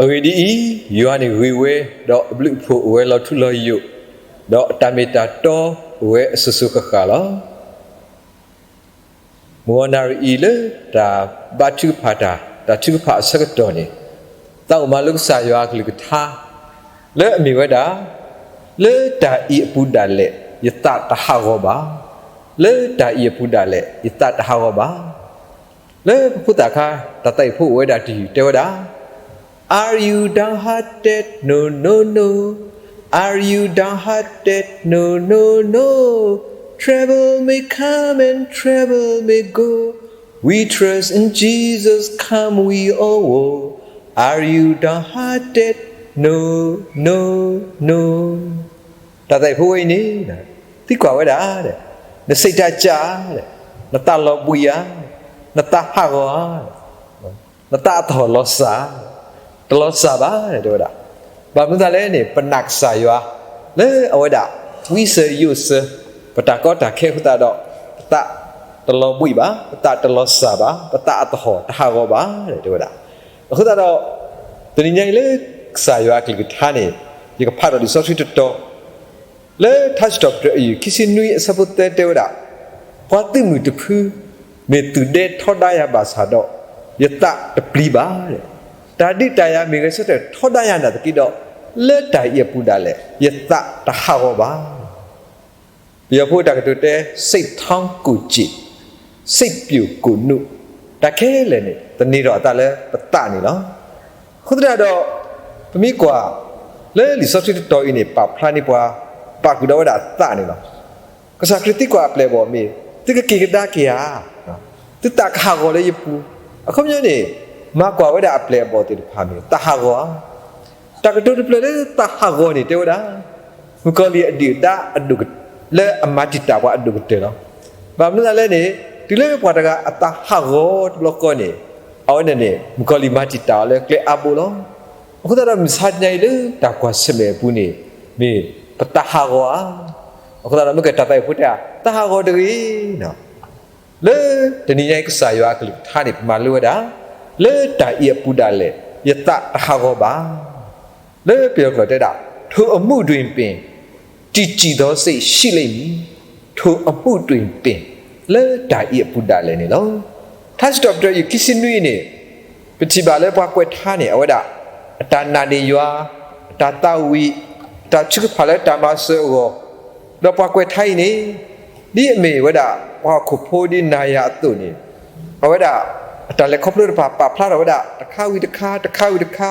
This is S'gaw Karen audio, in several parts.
အဂ့ၢ်ဒ်အံၤ, ယွၤန့ၣ်ဂ့ၤဝဲ, ဒီးအဘျုးအဖှိၣ်အိၣ်ဝဲလီၤထူလီၤယိာ်, ဒီးအတၢ်မ့ၢ်တၢ်တီအိၣ်ဝဲအစိၤစိၤဃၣ်ဃၣ်လီၤ. မုၢ်ဂီၤနၣ်ရံၣ်အံၤလၢတၢ်ဘါထုကဖၣ်တၢ်, တၢ်ထုကဖၣ်အဆၢကတီၢ်န့ၣ်, သးအိၣ်မၤလိကစၢ်ယွၤအကလုၢ်ကထါ လၢအမ့ၢ်ဝဲဒၣ်, လၢတၢ်အံၤအပူၤဒၣ်လဲာ် ယသးတဟးဂီၤဘၣ်. လၢတၢ်အံၤအပူၤဒၣ်လဲာ် ယသးတဟးဂီၤဘၣ်. လၢပဖိသၣ်ခါ တၢ်သးအံၤဖိအိၣ်ဝဲဒၣ်တယုၢ်တဲဝဲဒၣ်, Are you downhearted? No, no, no. Are you downhearted? No, no, no. Trouble may come and trouble may go. We trust in Jesus, come we all will. Are you downhearted? No, no, no. တၢ်သးအံၤဖိဝဲအံၤန့ၣ်, သံကွၢ်ဝဲဒၣ်, နစိတ်ဓာတ်ကျ, နသးလီၤဘှံးဧါ, နသးဟးဂီၤဧါ, နသးအသဟီၣ်လီၤစၢ်, တလီၤစၢ်ဘၣ် တဲဝဲဒၣ်. ဘၣ်မနုၤလဲၣ်န့ၣ် ပနာ်ကစၢ်ယွၤ လၢအဝဲဒၣ် ဝံစၢၤယိၣ်စၢၤ ပတၢ်ကီတၢ်ခဲအဃိသတးဒီး ပသးတလီၤဘှံးဘၣ်, ပသးတလီၤစၢ်ဘၣ်, ပသးအသဟီၣ်တဟးဂီၤဘၣ် တဲဝဲဒၣ်. အဃိသတးဒီး တနံၤညါအံၤလၢကစၢ်ယွၤအကလုၢ်ကထါန့ၣ် ယကဖးဒီးလံာ်စီဆှံတတီၤ လၢထါစံးထီၣ်ပတြၢၤအယုၢ်ခံဆံနွံအဆၢဖိသၢတဲဝဲဒၣ်, ပှၤသုးမုၢ်တဖု မ့ၢ်သုးဒဲထီဒါယၤဘၣ်ဆၣ်ဒီး ယသးတပျံၤဘၣ်. တၢ်ဒုးတၢ်ယၤမ့ၢ်ဂဲၤဆၢထၢၣ်ထီဒါယၤနာ်သက့ဒီး, လၢတၢ်အံၤအပူၤဒၣ်လဲာ် ယသးတဟးဂီၤဘၣ်. ပယီၤဖိတၢ်ကတိၤတဲ စိတ်ထောင်ကိုယ်ကြည်, စိတ်ပျို်ကိုယ်နုာ်, တၢ်ခဲလၢာ်န့ၣ် သန့ၤထီၣ်အသးလၢပသးန့ၣ်လီၤ. အဃိသတးဒီး ပမ့ၢ်ကွၢ် လၢလံာ်စီဆှံတတီၤအံၤန့ၣ် ပာ်ဖျါန့ၢ်ပှၤ ပာ်ဃုာ်ဒီးဝဲဒၣ်သးန့ၣ်လီၤ. ကစၢ်ခရံာ်သံကွၢ်အပျဲၢ်အဘီၣ်မ့ၢ် သုကက့ၤကဒါက့ၤဧါ, သုသးကဟးဂီၤလၢယပူၤ, အခီပညီန့ၣ် မၤကွၢ်ဝဲဒၣ်အပျဲၢ်အဘီၣ်သ့ၣ်တဖၣ်မ့ၢ် သးဟးဂီၤဧါ. တၢ်ကတိၤတဖျၢၣ်လၢသးဟးဂီၤန့ၣ် တဲဝဲဒၣ် မုၣ်ကီၤလံၢ်အဒုၣ်အဒါအဒိၣ်က လၢအမၤတံာ်တာ်ပှၤအဒိၣ်ကတၢၢ်လီၤ. ဘၣ်မနုၤလဲၣ်န့ၣ် တုၤလၢပှၤတဂၤအသးဟးဂီၤတဘျီဃီန့ၣ် အဝဲန့ၣ်န့ၣ် မုၣ်ကီၤလံၢ်မၤတံာ်တာ်အီၤလၢကျဲအါဘိလီၤ. အဃိသတးဒီးမုၢ်ဆါတနံၤအံၤလၢတၢ်ကွၢ်ဆၢၣ်မဲာ်အပူၤန့ၣ် မ့ၢ်ပသးဟးဂီၤဧါ. အဃိသတးဒီးမ့ၢ်ကတၢ်သးအံၤဖိတဲ သးဟးဂီၤတဂ့ၤ လၢတနံၤညါအံၤကစၢ်ယွၤအကလုၢ်ကထါန့ၣ် ပမၤလိဝဲဒၣ် လၢတၢ်အံၤအပူၤဒၣ်လဲာ် ယသးတဟးဂီၤဘၣ်. လၢပယီၤကျိာ်တဲဒၣ် ထိုအမှုတွင်ပင် တည်ကြည်သောစိတ်ရှိလိမ့်မည်, ထိုအမှုတွင်ပင် လၢတၢ်အံၤအပူၤဒၣ်လဲာ်န့ၣ်လီၤ. ထါစံးထီၣ်ပတြၢၤအယုၢ်ခံဆံနွံအံၤန့ၣ် ပထံၣ်ဘၣ်လၢပှၤကွဲးထါန့ၣ် အဝဲဒၣ် အတၢ်နာ်န့ၢ်ယွၤ, အတၢ်သးဝံၣ်, အတၢ်ထုကဖၣ်လၢတၢ်မၤစၢၤအဂီၢ်, ဒီးပှၤကွဲးထါအံၤန့ၣ် ဒ်အမ့ၢ်ဝဲဒၣ် ပှၤဟီၣ်ခိၣ်ဖိဒ်နၤယၤအသိးန့ၣ် အဝဲဒၣ် အတၢ်လဲၤခီဖျိတဖၣ် ပာ်ဖျါထီၣ်ဝဲဒၣ် တခါဝံၤတခါ တခါဝံၤတခါ,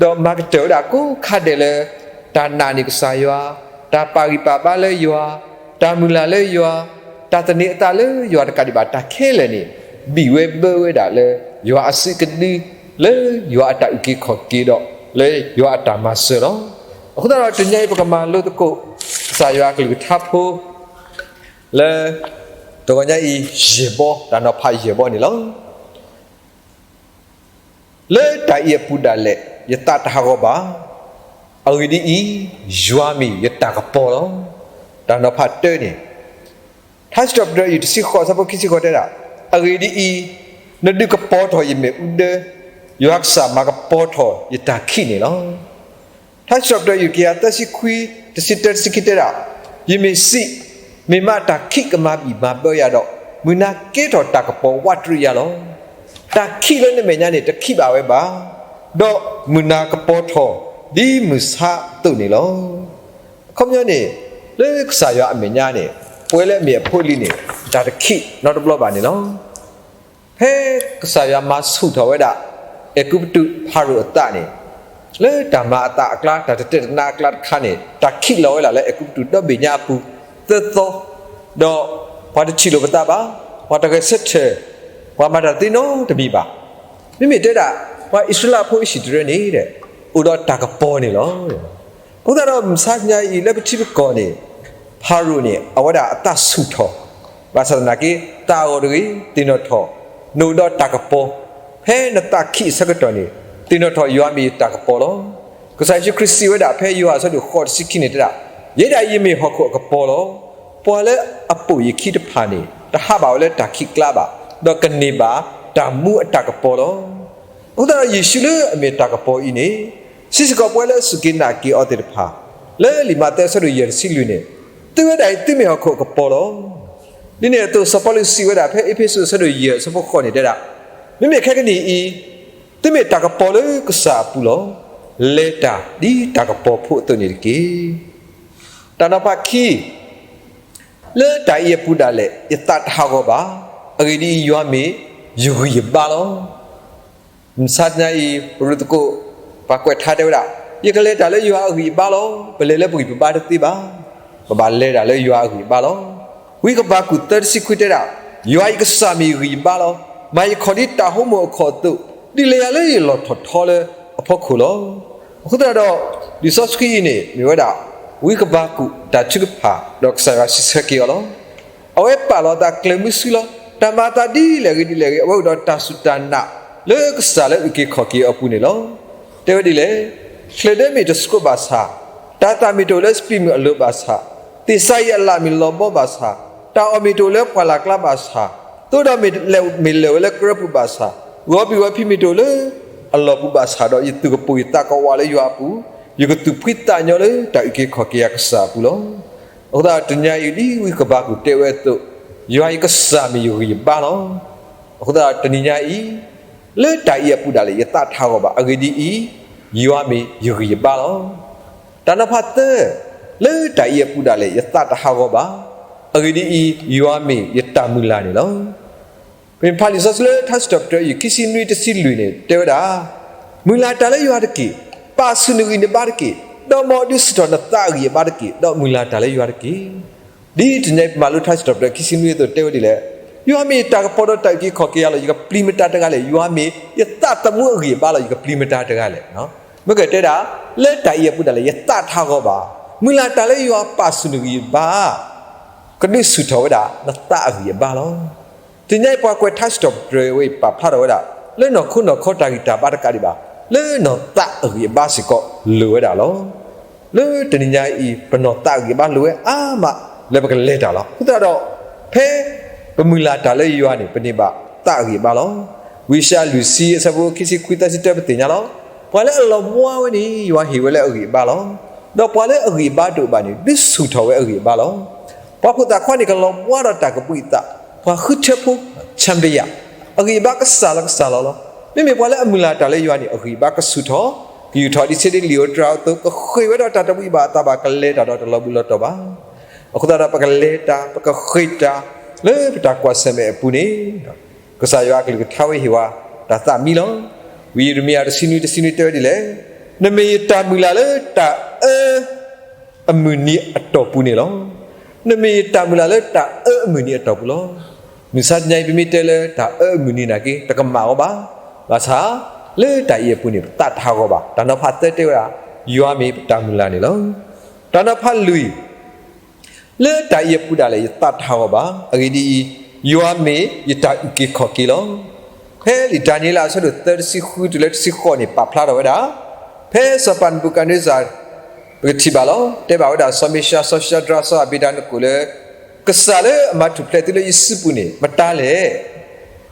ဒီးမၤကတၢၢ်ဝဲဒၣ်ကိးခါဒဲးလၢ တၢ်နာ်န့ၢ်ကစၢ်ယွၤ, တၢ်ပာ်ဂံၢ်ပာ်ဘါလၢယွၤ, တၢ်မုၢ်လၢ်လၢယွၤ, တၢ်သန့ၤအသးလၢယွၤတကးဒံးဘၣ် တၢ်ခဲလၢာ်န့ၣ် ဘံၣ်ဝဲဘၢဝဲဒၣ်လၢ ယွၤအစုကဒု, လၢယွၤအတၢ်အုၣ်က့ၤခီၣ်က့ၤဒီး လၢယွၤအတၢ်မၤစၢၤလီၤ. အဃိသတးဒီးတနံၤအံၤ ပကမၤလိသကိး ကစၢ်ယွၤအကလုၢ်ကထါဖိ လၢ တဂီၤညါအံၤ ယဲၢ်ဘီ, တၢ်နီၤဖးယဲၢ်ဘီန့ၣ်လီၤ. လၢတၢ်အံၤအပူၤဒၣ်လဲာ် ယသးတဟးဂီၤဘၣ်. အဂ့ၢ်ဒ်အံၤ, ယွၤမ့ၢ်ယတၢ်ကပီၤလီၤ. တၢ်နီၤဖးတၢန့ၣ် ထါစံးထီၣ်ပတြၢၤအယုၢ်တဆံဃိး အဆၢဖိခံဆံဃိးတဲဒၣ်, အဂ့ၢ်ဒ်အံၤ, နဒုးကပီၤထီၣ်ယမဲာ်အူဒၢ, ယွၤကစၢ်မၤကပီၤထီၣ်ယတၢ်ခံးန့ၣ်လီၤ. ထါစံးထီၣ်ပတြၢၤအယုၢ်ခံကယၤသၢဆံခွံ တဆံတၢ တဆံခံတဲဒၣ်, ယမ့ၢ်စံး, မ့ၢ်မးတၢ်ခံးကမၤဘံၣ်မၤဘၢယၤဒီး, မုၢ်နၤကဲထီၣ်တၢ်ကပီၤဝးတရံးယၤလီၤ. တၢ်ခံးလၢနမဲာ်ညါန့ၣ် တခံးဘၣ်ဝဲဘၣ်, ဒီးမုၢ်နၤကပီၤထီၣ် ဒ်မုၢ်ဆါအသိးန့ၣ်လီၤ. အခီပညီန့ၣ် လၢကစၢ်ယွၤအမဲာ်ညါန့ၣ် ပဝဲလၢအမ့ၢ်အဖိအလံၤန့ၣ် တၢ်တခံးနီတဘျီဘၣ်န့ၣ်လီၤ. ဖဲကစၢ်ယွၤမၤဆူၣ်ထီၣ်ဝဲဒၣ် အဲၤကူပတူးဖၤရိၤအသးန့ၣ်, လၢတၢ်မၤအသးအကျါ တၢ်တတဲတနါအကျါတခါန့ၣ် တၢ်ခံးလီၤဝဲဒၣ်လၢအဲၤကူပတူးဒီဘ့ၣ်ညါအပူၤ သၢသီ, ဒီးပှၤတထံၣ်လိာ်ပသးဘၣ်, ပှၤတဂဲၤဆၢထၢၣ်, ပှၤမၤတၢ်သ့နီတမံၤဘၣ်. မ့မ့ၢ်တဲဒၣ် ပှၤအံၣ်စရ့လးဖိအဟံၣ်တရၢန့ၣ် အိၣ်ဒီးတၢ်ကပီၤန့ၣ်လီၤ. အဃိသတးဒီး မုၢ်ဆါညါအံၤ လၢပထံပကီၢ်န့ၣ် ဖၤရိၤန့ၣ် အဝဲဒၣ်အသးဆူၣ်ထီၣ်, ဘၣ်ဆၣ်သနာ်က့ သးအဂီၤတဂ့ၤ သ့ၣ်နီၣ်ထီၣ် နအိၣ်ဒီးတၢ်ကပီၤ, ဖဲနသးခံးအဆၢကတီၢ်န့ၣ် သ့ၣ်နီၣ်ထီၣ်ယွၤမ့ၢ်ယတၢ်ကပီၤလီၤ. ကစၢ်ယ့ၣ်ၡူးခရံာ်စံးဝဲဒၣ် ဖဲယိၤဟၣ်အဆၢဒိၣ်ဃိးတဆံခံန့ၣ်တဲဒၣ်, ယဲဒၣ်အံၤယမ့ၢ်ဟီၣ်ခိၣ်အကပီၤလီၤ. ပှၤလၢအပိာ်ယခံတဖၣ်န့ၣ် တဟးဘၣ်ဝဲလၢတၢ်ခံးကျါဘၣ်, ဒီးကန့ၢ်ဘၣ်တၢ်မူအတၢ်ကပီၤလီၤ. အဃိသတးဒီးယ့ၣ်ၡူးလၢအမ့ၢ်တၢ်ကပီၤအံၤန့ၣ်, စံးစ့ၢ်ကီးပဝဲလၢအစူၢ်က့ၤနာ်က့ၤအီၤသ့ၣ်တဖၣ်, လၢလံာ်မးသဲအဆၢဒိၣ်ယဲၢ်တဆံလွံၢ်န့ၣ်, သုဝဲဒၣ်အံၤသုမ့ၢ်ဟီၣ်ခိၣ်အကပီၤလီၤ. ဒ်န့ၣ်အသိးစီၤပီလူးစံးဝဲဒၣ်ဖဲအ့းဖ့းစူးအဆၢဒိၣ်ယဲၢ်အဆၢဖိဃိးန့ၣ်တဲဒၣ်, မ့မ့ၢ်ခဲကနံၣ်အံၤ, သုမ့ၢ်တၢ်ကပီၤလၢကစၢ်အပူၤလီၤ. လဲၤတၢ်ဒ်တၢ်ကပီၤဖိအသိးန့ၣ်တက့ၢ်. တၢ်နီၤဖးခံ, လၢတၢ်အံၤအပူၤဒၣ်လဲာ် ယသးတဟးဂီၤဘၣ်. အဂ့ၢ်ဒ်အံၤ, ယွၤမ့ၢ်ယဂံၢ်ယဘါလီၤ. မုၢ်ဆါတနံၤအံၤ ပရူးသကိး ပှၤကွဲးထါတဲဝဲဒၣ်, ယကလဲၤတၢ်လၢယွၤအဂံၢ်အဘါလီၤ. ပလဲၤလၢပဂံၢ်ပဘါတသ့ဘၣ်. ပဘၣ်လဲၤတၢ်လၢယွၤအဂံၢ်အဘါလီၤ. ဝံကဘးကူာ်သၢတဆံခွံတဲဒၣ်, ယွၤယကစၢ်မ့ၢ်ယဂံၢ်ယဘါလီၤ. မၤယခီၣ်ဒ်တၢ်ဟိမိၣ်အခီၣ်အသိး, ဒ်လဲၣ်ယၤလၢယလီၢ်ထီၣ်ထီလၢအဖီခိၣ်လီၤ. အဃိသတးဒီး, လံာ်စီဆှံအံၤန့ၣ်မ့ၢ်ဝဲဒၣ် ဝံကဘးကူာ်တၢ်ထုကဖၣ် ဒီးကစၢ်ယွၤစံးဆၢက့ၤအီၤလီၤ. အဝဲပာ်လီၤအသးကျၢၤမုဆူလီၤ. တၢ်မၤအသးဒ်လဲၣ်ဂ့ၤဒ်လဲၣ်ဂ့ၤ အဝဲအိၣ်ဒီးတၢ်စူၢ်တၢ်နာ် လၢကစၢ်လၢအုၣ်က့ၤခီၣ်က့ၤအီၤအပူၤန့ၣ်လီၤ. တဲဝဲဒ်လဲၣ်, ချၢၣ်ဒၢမ့ၢ်တဆှိးဘၣ်ဆၣ်, တၤသၣ်မ့ၢ်တအိၣ်လၢစပံးမုၢ်အလိၤဘၣ်ဆၣ်, သ့ၣ်စၤယံးအလၣ်မ့ၢ်လီၤဘီဘၣ်ဆၣ်, တၢ်အီၣ်မ့ၢ်တအိၣ်လၢပှၢ်လၢ်ကျါဘၣ်ဆၣ်, သိဒီးမ့ၢ်လဲၣ်ဝဲလၢကရၢပူၤဘၣ်ဆၣ်, ဂီၤဘံၣ်ဂီၤဖံးမ့ၢ်တအိၣ်လၢအလီၢ်ပူၤဘၣ်ဆၣ်ဒီး ယသူၣ်ကပိာ်ယသးကဝးလၢယွၤအပူၤ, ယကသူၣ်ဖှံသးညီလၢတၢ်အုၣ်က့ၤခီၣ်က့ၤအကစၢ်အပူၤလီၤ. အဃိသတးတနံၤညါအံၤဒ်ဝံကဘးကူာ်တဲဝဲအသိး, ယွၤယကစၢ်မ့ၢ်ယဂံၢ်ယဘါလီၤ. အဃိသတးတနံၤညါအံၤ, လၢတၢ်အံၤအပူၤဒၣ်လဲာ် ယသးတဟးဂီၤဘၣ်. အဂ့ၢ်ဒ်အံၤ, ယွၤမ့ၢ်ယဂံၢ်ယဘါလီၤ. တၢ်နီၤဖးသၢ, လၢတၢ်အံၤအပူၤဒၣ်လဲာ် ယသးတဟးဂီၤဘၣ်. အဂ့ၢ်ဒ်အံၤ, ယွၤမ့ၢ်ယတၢ်မုၢ်လၢ်န့ၣ်လီၤ. ပမ့ၢ်ဖးလံာ်စီဆှံလၢထါစံးထီၣ်ပတြၢၤ ခံဆံနွံတဆံလွံၢ်န့ၣ် တဲဝဲဒၣ်, မုၢ်လၢ်တၢ်လၢယွၤတက့ၢ်. ပာ်ဆူၣ်နဂံၢ်နဘါတက့ၢ်. ဒီးမ်ဒုးဆူၣ်ထီၣ်နသးအဂံၢ်အဘါတက့ၢ်. ဒီးမုၢ်လၢ်တၢ်လၢယွၤတက့ၢ်. ဒ်တနံၤအံၤပမၤလိထါစံးထီၣ်ပတြၢၤ ခံဆံနွံအသိးတဲဝဲဒ်လဲၣ်, ယွၤမ့ၢ်ယတၢ်ကပီၤဒီးတၢ်အုၣ်က့ၤခီၣ်က့ၤယၤလီၤ. ယကပျံၤမတၤတဂၤလဲၣ်. ယွၤမ့ၢ်ယသးသမူအဂံၢ်အဘါလီၤ. ယကပျံၤမတၤတဂၤလဲၣ်. မ့ၢ်ကတဲဒၣ်, လၢတၢ်အံၤအပူၤဒၣ်လဲာ် ယသးတဟးဂီၤဘၣ်. မုၢ်လၢ်တၢ်လၢယွၤပာ်ဆူၣ်နဂံၢ်နဘါ ကဒုးဆူၣ်ထီၣ်ဝဲဒၣ်နသးအဂံၢ်အဘါလီၤ. တနံၤအံၤပှၤကွဲးထါစံးထီၣ်ပတြၢၤဝဲအံၤ ပာ်ဖျါထီၣ်ဝဲဒၣ် လၢနီၢ်ခိနီၢ်ခီတၢ်ဂံၢ်တၢ်ဘါတကးဒံးဘၣ်, လၢနီၢ်သးအဂံၢ်အဘါစ့ၢ်ကီးလိၤဝဲဒၣ်လီၤ. လၢတနံၤညါအံၤ ပနီၢ်သးအဂံၢ်အဘါလိၤဝဲအါမး လၢပကလဲၤတၢ်လီၤ. အဃိသတးဒီး, ဖဲပမုၢ်လၢ်တၢ်လၢယွၤန့ၣ် ပန့ၢ်ဘၣ်သးအဂံၢ်အဘါလီၤ. ဝံယၡါယၤလွံၢ်ဆံ အဆၢဖိခံဆံခွံ သၢဆံတၢ ပသ့ၣ်ညါလီၤ. ပှၤလၢအလီၤဘှါဝဲန့ၣ် ယွၤဟ့ၣ်ဝဲလၢအဂံၢ်အဘါလီၤ. ဒီးပှၤလၢအဂံၢ်အဘါတအိၣ်ဘၣ်န့ၣ် ဒုးဆူၣ်ထီၣ်ဝဲအဂံၢ်အဘါလီၤ. ပှၤဖိသၣ်ခွါန့ၣ် ကလီၤဘှါဒီးတၢ်ကဘှံးအသး, ပှၤဃုထၢဖိ ဆၣ်ဘယၣ်, အဂံၢ်အဘါကစၢ်လီၤကစၢ်လီၤလီၤ. မ့မ့ၢ်ပှၤလၢအမုၢ်လၢ်တၢ်လၢယွၤန့ၣ် အဂံၢ်အဘါကဆူၣ်ထီၣ်, ကယူၢ်ထီၣ်ဒ်ဆ့ဒ့လံာ်ဧိၤတြၤအသိး, ကဃ့ၢ်ဝဲဒီးတၢ်တဘှံးဘၣ်အသးဘၣ်, ကလဲၤတၢ်ဒီးတလီၤဘှံးလီၤတီၤဘၣ်. အဃိသတးဒီးပကလဲၤတၢ်, ပကဃ့ၢ်တၢ်, လၢပတၢ်ကွၢ်ဆၢၣ်မဲာ်အပူၤန့ၣ် ကစၢ်ယွၤအကလုၢ်ကထါဝဲဟ့ၣ်ဝဲတၢ်သးမံလီၤ. ဝံယံးရမံယၤတဆံနွံ တဆံနွံတဲဝဲဒ်လဲၣ်, နမ့ၢ်ယတၢ်မုၢ်လၢ်လၢတၢ်အၢအမုၢ်နံၤအတီၢ်ပူၤန့ၣ်လီၤ. နမ့ၢ်ယတၢ်မုၢ်လၢ်လၢတၢ်အၢအမုၢ်နံၤအတီၢ်ပူၤလီၤ. မုၢ်ဆါတနံၤအံၤ ပမ့ၢ်တဲလၢတၢ်အၢအမုၢ်နံၤနာ်က့ တကမၣ်အီၤဘၣ်. ဘၣ်ဆၣ်, လၢတၢ်အံၤအပူၤန့ၣ် ပသးတဟးဂီၤဘၣ်. တၢ်နီၤဖးသၢတဲဝဲဒၣ်, ယွၤမ့ၢ်ပတၢ်မုၢ်လၢ်န့ၣ်လီၤ. တၢ်နီၤဖးလွံၢ် လၢတၢ်အံၤအပူၤဒၣ်လဲာ် ယသးတဟးဂီၤဘၣ်. အဂ့ၢ်ဒ်အံၤ, ယွၤမ့ၢ်ယတၢ်အုၣ်က့ၤခီၣ်က့ၤလီၤ. ဖဲလံာ်ဒၤနံးယ့လး အဆၢဒိၣ်သၢ တဆံဃုတုၤလၢတဆံဃိးန့ၣ် ပာ်ဖျါထီၣ်ဝဲဒၣ်, ဖဲစီၤပၤနဘူၤခၣ်နံစၢ် ပကထံၣ်ဘၣ်လီၤ. တဲဘၣ်ဝဲဒၣ် စီၤမ့ၡး, စီၤၡၤဒြး, စီၤအဘ့းနကိၤလၢ ကစၢ်လၢအမၤထူၣ်ဖျဲးသုလၢယစုပူၤန့ၣ် မတၤလဲၣ်.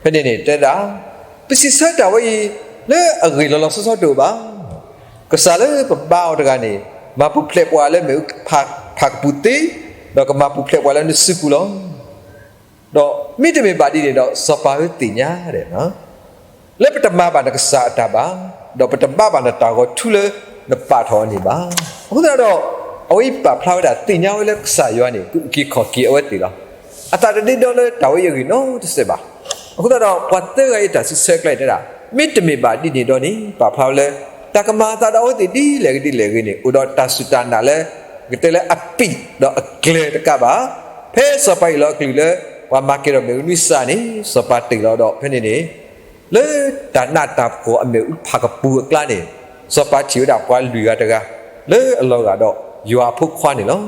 ဖဲန့ၣ်န့ၣ်တဲဒၣ်, ပစံးဆၢတၢ်ဝဲအံၤ လၢအဂ့ၢ်လီၤလီၤဆီဆီတအိၣ်ဘၣ်. ကစၢ်လၢပဘါအီၤတဂၤန့ၣ် မၤပူၤဖျဲးပှၤလၢမ့ၣ်အူဖးကပူၤသ့, ဒီးကမၤပူၤဖျဲးပှၤလၢနစုပူၤလီၤ. ဒီးမ့တမ့ၢ်ဘၣ်ဒ်န့ၣ်ဒီး စီၤပၤဧၢသ့ၣ်ညါဒဲး, လၢပတမၤဘၣ်နကစၢ်အတၢ်ဘၣ်, ဒီးပတဘါဘၣ်နတၢ်ဂီၤထူလၢနပာ်ထီၣ်အီၤန့ၣ်ဘၣ်. အဃိသတးဒီး, အဝဲအံၤပာ်ဖျါဝဲဒၣ်သ့ၣ်ညါဝဲလၢကစၢ်ယွၤန့ၣ် ကအုၣ်က့ၤခီၣ်က့ၤအဝဲသ့ၣ်လီၤ. အသးတဒ့ဒီလၢတၢ်ဝဲအံၤအဂ့ၢ်နီတစဲးဘၣ်. အဃိသတးဒီး ပှၤသၢဂၤအံၤတၢ်စံးဆၢကျါအံၤတဲဒၣ်, မ့တမ့ၢ်ဘၣ်ဒ်န့ၣ်ဒီးန့ၣ် ပာ်ဖျါဝဲလၢ တၢ်ကမၤအသးဒီးအဝဲသ့ၣ်ဒ်လဲၣ်ဂ့ၤဒ်လဲၣ်ဂ့ၤန့ၣ် အိၣ်ဒီးတၢ်စူၢ်တၢ်နာ်လၢ ကတဲလၢအပံာ်ဒီးအကျဲတကးဘၣ်. ဖဲစီၤပၤဟ့ၣ်လီၤအကလုၢ်လၢ ပှၤမၤကဲၤထီၣ်မ့ၣ်အူနွံစၢ်န့ၣ် စီၤပၤတ့ၢ်လီၤဒီးဖဲန့ၣ်န့ၣ် လၢတၢ်နးတၢ်ဖှီၣ်အမ့ၣ်အူဖးကပူၤအကျါန့ၣ် စီၤပၤထံၣ်ဝဲဒၣ်ပှၤလွံၢ်ဂၤတဂၤ လၢအလီၤဂာ်ဒီးယွၤအဖိခွါန့ၣ်လီၤ.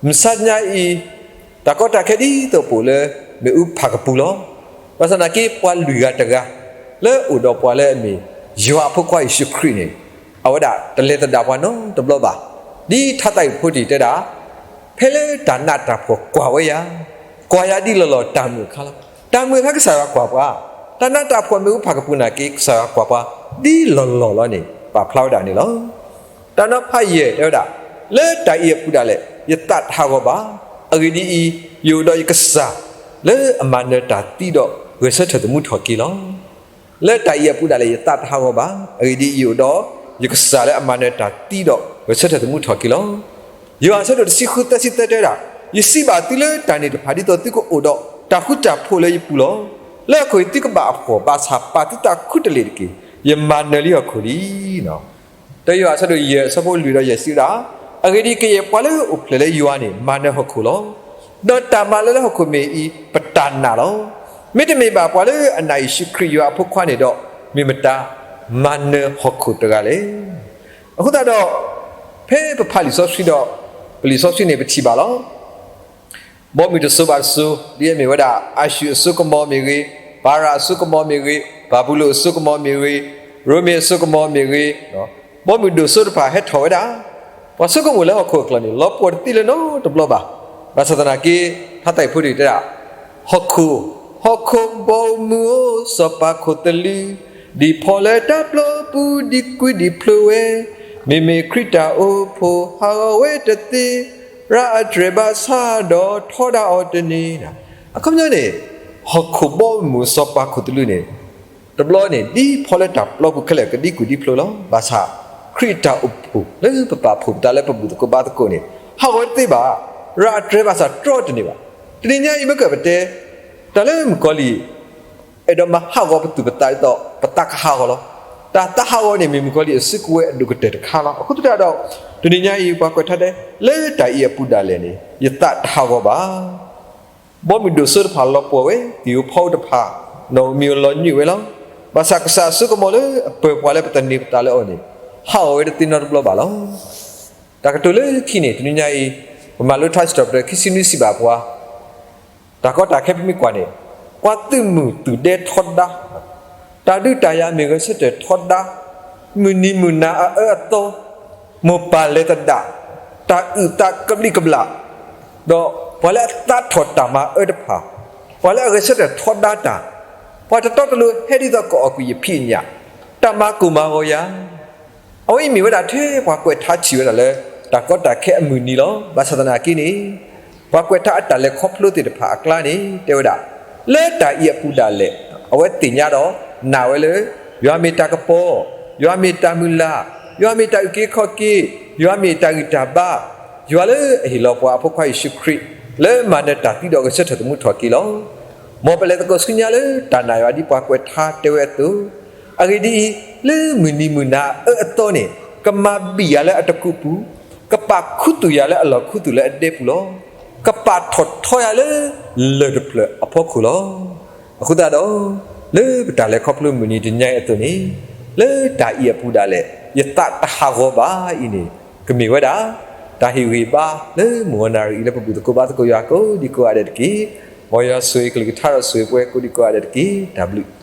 မုၢ်ဆါတနံၤအံၤ တၢ်ကီတၢ်ခဲဒ်သိးပအိၣ်လၢမ့ၣ်အူဖးကပူၤလီၤ. ဘၣ်ဆၣ်သနာ်က့ ပှၤလွံၢ်ဂၤတဂၤ လၢအအိၣ်ဒီးပှၤလၢအမ့ၢ် ယွၤအဖိခွါယ့ၣ်ၡူးခရံာ်န့ၣ် အဝဲဒၣ်တလဲၤသဒၣ်ပှၤနီတဘျီဘၣ်. ဒ်ထါသးဝံၣ်ဖိတံၢ်တဲဒၣ်, ဖဲလၢတၢ်နးတၢ်ဖှီၣ်ကွၢ်ဝဲယၤ, ကွၢ်ယၤဒ်လီၤလီၤတၢ်မုာ်အခါလီၤ. တၢ်မုာ်အခါကစၢ်ယွၤကွၢ်ပှၤ, တၢ်နးတၢ်ဖှီၣ်မ့ၣ်အူဖးကပူၤနာ်က့ ကစၢ်ယွၤကွၢ်ပှၤ, ဒ်လီၢ်လီၢ်လီၤန့ၣ် ပာ်ဖျါဝဲဒၣ်န့ၣ်လီၤ. တၢ်နီၤဖးယဲၢ်တဲဝဲဒၣ်, လၢတၢ်အံၤအပူၤဒၣ်လဲာ် ယသးတဟးဂီၤဘၣ်. အဂ့ၢ်ဒ်အံၤ, ယအိၣ်ဒီးယကစၢ် လၢအမၤနၢၤတၢ်သံဒီးဂဲၤဆၢထၢၣ်သမူထီၣ်က့ၤလီၤ. လၢတၢ်အံၤအပူၤဒၣ်လဲာ် ယသးတဟးဂီၤဘၣ်. အဂ့ၢ်ဒ်အံၤ, ယအိၣ်ဒီးယကစၢ်လၢအမၤနၢၤတၢ်သံဒီးဂဲၤဆၢထၢၣ်သမူထီၣ်က့ၤလီၤ. ယိၤဟၣ်အဆၢဒိၣ်တဆံဃု သၢဆံသၢတဲဝဲဒၣ်, ယစံးဘၣ်သုလၢတၢ်န့ၣ်တဖၣ် ဒ်သိးသုကအိၣ်ဒီးတၢ်ဃူတၢ်ဖိးလၢယပူၤလီၤ. လၢအခိၣ်အံၤသုကဘၣ်အဖှီၣ်, ဘၣ်ဆၣ်ပာ်သုသးခူတလ့ၢ်တက့ၢ်. ယမၤနၢၤလံဟီၣ်ခိၣ်လံ. တၢယိၤဟၣ်အဆၢဒိၣ်ယဲၢ် အဆၢဖိလွံၢ်ဒီးယဲၢ်စံးဝဲဒၣ်, အဂ့ၢ်ဒ်အံၤ, ကယဲၢ်ပှၤလၢအအိၣ်ဖျဲၣ်လၢယွၤန့ၣ် မၤနၢၤဟီၣ်ခိၣ်လီၤ. ဒီးတၢ်မၤလၢလၢဟီၣ်ခိၣ်မ့ၢ်အံၤ ပတၢ်နာ်လီၤ. မ့တမ့ၢ်ဘၣ်ပှၤလၢအနာ်ယ့ၣ်ၡူးခရံာ်ယွၤအဖိခွါန့ၣ်ဒီး, မ့ၢ်မတၤမၤနၢၤဟီၣ်ခိၣ်တဂၤလဲၣ်. အဃိသတးဒီး, ဖဲပဖးလံာ်စီဆှံဒီး, ပလံာ်စီဆှံန့ၣ်ပထံၣ်ဘၣ်လီၤ. ဘီမုၢ်တစိၤဘၣ်တစိၤ ဒ်အမ့ၢ်ဝဲဒၣ် အၤၡူၢ်အစိကမီၤမ့ၢ်ဂ့ၤ, ပၤရၣ်အစိကမီၤမ့ၢ်ဂ့ၤ, ဘၤဘူလိၣ်အစိကမီၤမ့ၢ်ဂ့ၤ, ရိမ့ၤအစိကမီၤမ့ၢ်ဂ့ၤ, ဘီမုၢ်ဒိၣ်စိတဖၣ်ဟဲထီၣ်ဝဲဒၣ်, ပှၤဆိကမိၣ်လၢဟီၣ်ခိၣ်အကျိၤန့ၣ် လီၤပှီၢ်တသ့လၢနီတဘျီဘၣ်. ဘၣ်ဆၣ်သနာ်က့, ဖါသးဖိတတဲဒၣ်, ဟီၣ်ခိၣ်, ဟီၣ်ခိၣ်ဘီမုၢ်ဧိၤ စီၤပၤခိၣ်သလုး, ဒ်ဖီလၢတၢ်ပျီပူၤ ဒံကွံဒံဖျိဝဲ, မ့မ့ၢ်ခရံာ်တၢ်အိၣ်ဖှိၣ် ဟးဂီၤဝဲတသ့, ရၤအတြဲၤဘၣ်ဆၣ်ဒီးထီဒါအီၤတန့ၢ်. အခီပညီန့ၣ်, ဟီၣ်ခိၣ်ဘီမုၢ်စီၤပၤခိၣ်သလုးန့ၣ်, တဘျီန့ၣ် ဒ်ဖီလၢတၢ်ပျီပူၤခဲလၢာ် ကဒံကွံဒံဖျိလီၤ. ဘၣ်ဆၣ်, ခရံာ်တၢ်အိၣ်ဖှိၣ်လၢပပာ်ဖှိၣ်ပသးလၢပဘူၣ်သကိးဘါသကိးန့ၣ်, ဟးဂီၤဝဲတသ့ဘၣ်, ရၤအတြဲၤဘၣ်ဆၣ်တြီတန့ၢ်ဘၣ်. တနံၤညါအံၤမ့ၢ်ကပတဲ, တၢ်လၢမုၣ်ကီၤလံၢ် အဲၣ်ဒိးမၤဟးဂီၤပသူၣ်ပသးဒ်သိး ပသးကဟးဂီၤလီၤ. တၢ်သးဟးဂီၤန့ၣ် မ့ၢ်မုၣ်ကီၤလံၢ်အစုကဝဲၤအဒိၣ်ကတၢၢ်တခါလီၤ. အဃိသတးဒီး, တနံၤညါအံၤ ပှၤကွဲးထါတဲ, လၢတၢ်အံၤအပူၤဒၣ်လဲာ်န့ၣ် ယသးတဟးဂီၤဘၣ်. ဘီမုၢ်ဒိၣ်စိတဖၣ်လီၤပှီၢ်ဝဲ, သံၣ်ဧိၤဖီဧိၤတဖၣ်, နီၣ်ဧိၤမံၤဧိၤလီၤညွံးဝဲလီၤ. ဘၣ်ဆၣ်ကစၢ်အစိကမီၤလၢအပၢၤပှၤလၢပသန့ၤပသးလၢအီၤန့ၣ်, ဟးဂီၤဝဲတသ့နီတဘျီဘၣ်လီၤ. တၢ်ကတိၤလၢခံန့ၣ် တနံၤညါအံၤ, ပမၤလိထါစံးထီၣ်ပတြၢၤခံဆံနွံစံးဘၣ်ပှၤ တၢ်ကီတၢ်ခဲပမ့ၢ်ကွၢ်န့ၣ်, ပှၤသုးမုၢ်သုးဒဲထီဒါ, တၢ်ဒုးတၢ်ယၤမ့ၢ်ဂဲၤဆၢထၢၣ်ထီဒါ, မုၢ်နံၤမုၢ်နၤအအၢအသီ, မိၢ်ပၢ်လဲၤသဒၣ်, တၢ်အုၣ်သးကဘျံးကဘျၣ်, ဒီးပှၤလၢအသးထီၣ်တၢ်မၤအၢတဖၣ်, ပှၤလၢအဂဲၤဆၢထၢၣ်ထီဒါတၢ်, ပှၤတတီတလိၤဟဲဒ်သိးကအီၣ်ကွံာ်ယဖံးညၣ်, တၢ်မၤကိၢ်မၤဂီၤယၤ အဝဲအံၤမ့ၢ်ဝဲဒၣ်ထဲပှၤကွဲးထါထံၣ်ဝဲဒၣ်လၢ တၢ်ကီတၢ်ခဲအမုၢ်နံၤလီၤ. ဘၣ်ဆၣ်သနာ်က့န့ၣ်, ပှၤကွဲးထါအတၢ်လဲၤခီဖျိသ့ၣ်တဖၣ်အကျါန့ၣ် တဲဝဲဒၣ်, လၢတၢ်အံၤအပူၤဒၣ်လဲာ်, အဝဲသ့ၣ်ညါဒီးနာ်ဝဲလၢ ယွၤမ့ၢ်တၢ်ကပီၤ, ယွၤမ့ၢ်တၢ်မုၢ်လၢ်, ယွၤမ့ၢ်တၢ်အုၣ်က့ၤခီၣ်က့ၤ, ယွၤမ့ၢ်တၢ်ဂံၢ်တၢ်ဘါ, ယွၤလၢအဟ့ၣ်လီၤပှၤအဖိခွါယ့ၣ်ၡူးခရံာ် လၢမၤနၢၤတၢ်သံဒီးဂဲၤဆၢထၢၣ်သမူထီၣ်က့ၤလီၤ. မ်ပလဲၤသကိးဆူညါလၢတၢ်နာ်ယွၤဒ်ပှၤကွဲးထါတဲဝဲအသိး, အဂ့ၢ်ဒ်အံၤ, လၢမုၢ်နံၤမုၢ်နၤအအၢအသီန့ၣ်, ကမၤဘံၣ်ယၤလၢအတကူးပူၤ, ကပာ်ခူသူၣ်ယၤလၢအလီၢ်ခူသူၣ်လၢအဒဲပူၤလီၤ. ကပာ်ထီၣ်ထီယၤလၢလၢၢ်တဖျၢၣ်အဖီခိၣ်လီၤ. အဃိသတးဒီး, လၢပတၢ်လဲၤခီဖျိမုၢ်နံၤတနံၤညါအံၤအသိးန့ၣ်, လၢတၢ်အံၤအပူၤဒၣ်လဲာ် ယသးတဟးဂီၤဘၣ်အံၤန့ၣ်, ကမ့ၢ်ဝဲဒၣ် တၢ်ဟ့ၣ်ဂံၢ်ဘါလၢမုၢ်ဂီၤနၣ်ရံၣ်အံၤလၢပဘူၣ်သကိးဘါသကိးယွၤကိးဒံကိးဂၤဒဲးတက့ၢ်. မ်ယွၤဆိၣ်ဂ့ၤကလုၢ်ကထါဒီးဆိၣ်ဂ့ၤပှၤကိးဒံကိးဂၤဒဲးတက့ၢ်. တၢ်ဘျုး